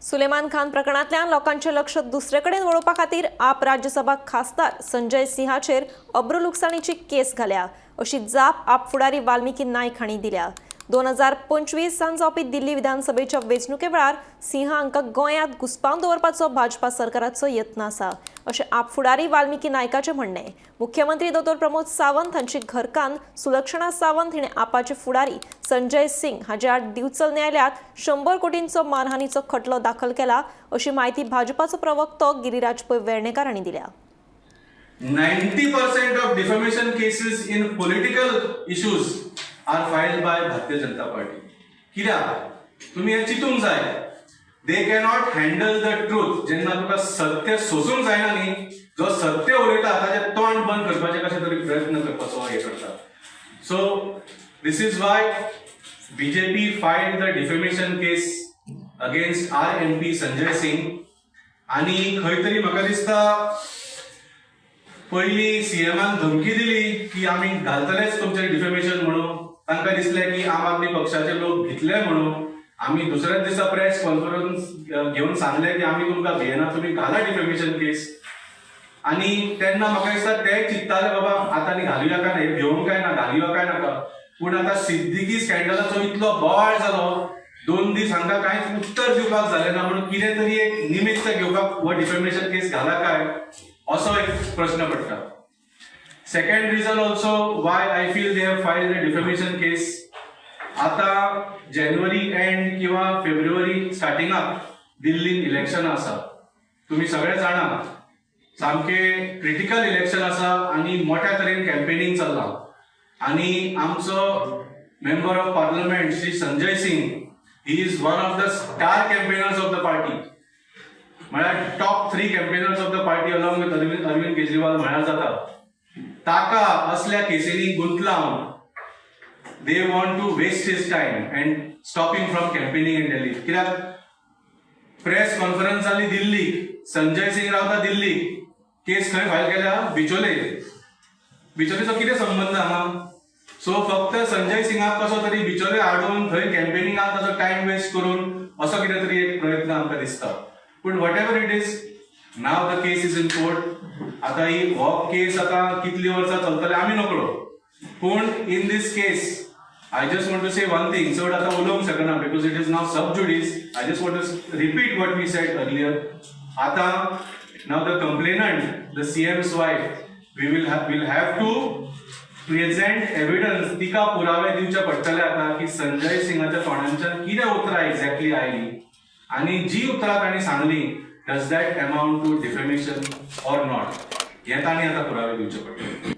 सुलेमान खान प्रकरणांतल्यान लोकांचें लक्ष दुसरे कडेन वळोवपा खातीर आप राज्यसभा खासदार संजय सिंहाचेर अब्रू लुकसाणीची केस घाल्या अशी जाप आप फुडारी वाल्मिकी नायक हांणी दिल्या. 2025 जावपी दिल्ली विधानसभेच्या वेंचणुके वेळार सिंह हांकां गोंयांत घुस्पावन दवरपाचो भाजपा सरकाराचो यत्न आसा अशें आप फुडारी वाल्मिकी नायकाचें म्हणणें. मुख्यमंत्री दोतोर प्रमोद सावंत हांची घरकान्न सुलक्षणा सावंत हिणें आपाचे फुडारी संजय सिंग हाचे आड दिवचल न्यायालयांत 100 कोटींचो मानहानीचो खटलो दाखल केला अशी म्हायती भाजपाचो प्रवक्तो गिरीराज पै वेर्णेकार हांणी दिल्या. 90% of defamation cases in political issues are filed by Bharatiya Janata Party. कित्याक तुमी हें चिंतूंक जाय, they cannot handle the truth. जेन्ना तुका सत्य सोसूंक जायना न्ही, जो सत्य उलयता ताचें तोंड बंद करपाचें कशें तरी प्रयत्न करपाचो हे करता. So this is why BJP filed the defamation case against our MP Sanjay Singh. आनी खंय तरी म्हाका दिसता पयली सीएमान धमकी दिली की आमी घालतलेच तुमचेर डिफेमेशन म्हणून. तांकां दिसलें की आम आदमी पक्षाचे लोक भितले म्हणून. आमी दुसऱ्याच दिसा प्रेस कॉन्फरन्स घेवन सांगलें की आमी तुमकां भियेना, तुमी घाला डिफेमेशन केस. आनी तेन्ना म्हाका दिसता ते चिंत्ताले, बाबा आतां आनी घालुया काय ना, हे भिवंक काय ना, घालुया काय नाका. पूण आतां सिद्दीकी स्कॅन्डलाचो इतलो बोवाळ जालो, 2 दीस हांकां कांयच उत्तर दिवपाक जालें ना, म्हणून कितें तरी एक निमित्त घेवपाक हो डिफेमेशन केस घाला काय असो एक प्रश्न पडटा. Second reason also why I feel they have filed a defamation case, आता जानेवारी एंड किंवा फेब्रुवारी स्टार्टिंगाक दिल्लीन इलेक्शन आसा. तुमी सगळे जाणा, सामके क्रिटिकल इलेक्शन आसा आनी मोठ्या तरेन कॅम्पेनिंग चल्लां. आनी आमचो member of parliament Shri Sanjay Singh, he is one of the star campaigners of the party, म्हळ्यार top 3 campaigners of the party along with Arvind Kejriwal म्हळ्यार जाता. ताका असल्या केसींनी गुंतलावन they want to waste his time and stop him from campaigning in Delhi. कित्याक press conference जाली दिल्लीक, संजय सिंग रावता दिल्लीक, केस खंय फायल केल्या? बिचोले. बिचोलेचो कितें संबंद हांगा? सो फक्त संजय सिंगाक कसो तरी बिचोले हाडून थंय कॅम्पेनिंगाक ताचो टायम वेस्ट करून असो कितें तरी एक प्रयत्न आमकां दिसता. पूण whatever it is, now the case is in court. आतां ही हो केस आतां कितलीं वर्सां चलतले आमी नकळो. पूण in this case I just want to say one thing. चड आतां उलोवंक शकना because it is now sub judice. I just want to repeat what we said earlier. आतां now the complainant, the CM's wife, we will have to present evidence. तिका पुरावे दिवचे पडटले आतां की संजय सिंगाच्या तोंडांच्यान कितें उतरां एक्झॅक्टली आयली आनी जी उतरां तांणी सांगली, does that amount to defamation or not, हें तांणी आतां पुरावे दिवचे पडटले.